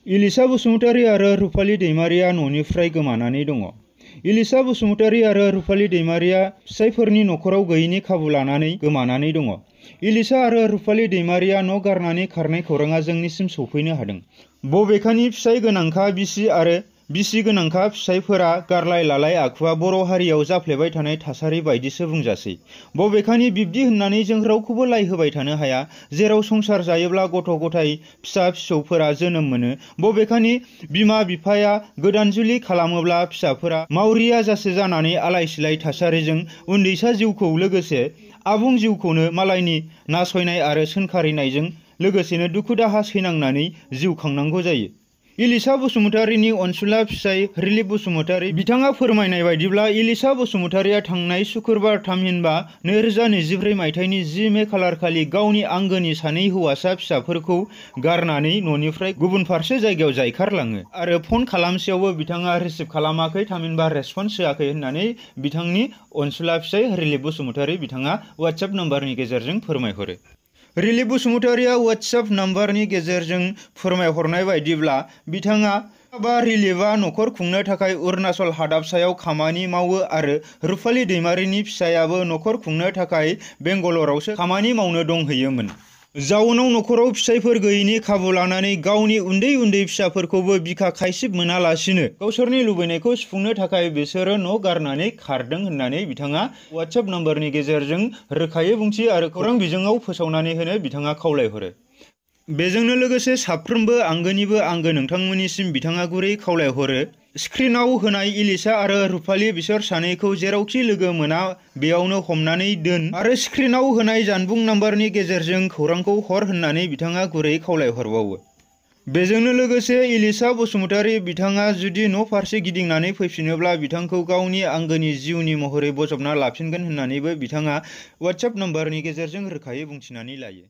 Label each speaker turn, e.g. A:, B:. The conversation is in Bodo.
A: इलिसा बसुमतारी आरो रुफालि दैमारिया न'निफ्राय गोमानानै दङ। इलिसा बसुमतारी आरो रुफालि दैमारिया फिसायफोरनि न'खराव गैयैनि खाबु लानानै गोमानानै दङ। इलिसा आरो रुफालि दैमारिया न' गारनानै खारनाय खौराङा जोंनिसिम सौफैनो हादों। बबेखानि फिसाय गोनांखा बिसि आरो बिसि गोनांखा फिसायफोरा गारलाय लालाय आखुवा बर' हारियाव जाफ्लेबाय थानाय थासारि बायदिसो बुंजासै। बबेखानि बिब्दि होननानै जों रावखौबो लाइ होबाय थानो हाया। जेराव संसार जायोब्ला गथ' गथाय फिसा फिसौफोरा जोनोम मोनो। बबेखानि बिमा बिफाया गोदान जुलि खालामोब्ला फिसाफोरा मावरिया जासे जानानै आलाय सिलाय थासारिजों उन्दैसा जिउखौ लोगोसे आबुं जिउखौनो मालायनि नासयनाय आरो सोंखारिनायजों लोगोसेनो दुखु दाहा सैनांनानै जिउ खांनांगौ जायो। इलिसा बसुमतारीनि अनसुला फिसाय रिलिफ बसुमतारी बिथाङा फोरमायनाय बायदिब्ला इलिसा बसुमतारीया थांनाय सुक्रुबार थामहिनबा 2024 मायथाइनि 10 मे खालारखालि गावनि आंगोनि सानै हौवासा फिसाफोरखौ गारनानै न'निफ्राय गुबुन फारसे जायगायाव जायखारलाङो आरो फन खालामसेयावबो बिथाङा रिसिभ खालामाखै थामहिनबा रेसपन्स होआखै होननानै बिथांनि अनसुला फिसाय रिलिफ बसुमतारी बिथाङा वाट्सएप नाम्बारनि गेजेरजों फोरमायहरो। रिलिफ बसुमतारीया वाट्सएप नाम्बारनि गेजेरजों फोरमायहरनाय बायदिब्ला बिथाङा रिलिफआ न'खर खुंनो थाखाय अरुणाचल हादाबसायाव खामानि मावो आरो रुफालि दैमारिनि फिसायाबो न'खर खुंनो थाखाय बेंगालरावसो खामानि मावनो दंहैयोमोन। जाउनाव न'खराव फिसायफोर गैयैनि खाबु लानानै गावनि उन्दै उन्दै फिसाफोरखौबो बिखा खायसिब मोनालासिनो गावसोरनि लुबैनायखौ सुफुंनो थाखाय बिसोरो न' गारनानै खारदों होननानै बिथाङा वाट्सएप नाम्बारनि गेजेरजों रोखायै बुंथियो आरो खौरां बिजोङाव फोसावनानै होनो बिथाङा खावलायहरो। बेजोंनो लोगोसे साफ्रोमबो आंगोनिबो आंगो नोंथांमोननिसिम बिथाङा गुरै खावलायहरो। स्क्रिनाव होनाय इलिसा आरो रुफालि बिसोर सानैखौ जेरावखि लोगो मोना बेयावनो हमनानै दोन आरो स्क्रिनाव होनाय जानबुं नाम्बारनि गेजेरजों खौरांखौ हर होननानै बिथाङा गुरै खावलायहरबावो। बेजोंनो लोगोसे इलिसा बसुमतारी बिथाङा जुदि न' फारसे गिदिंनानै फैफिनोब्ला बिथांखौ गावनि आंगोनि जिउनि महरै बजबना लाफिनगोन होननानैबो बिथाङा वाट्सएप नाम्बारनि गेजेरजों रोखायै बुंथिनानै लायो।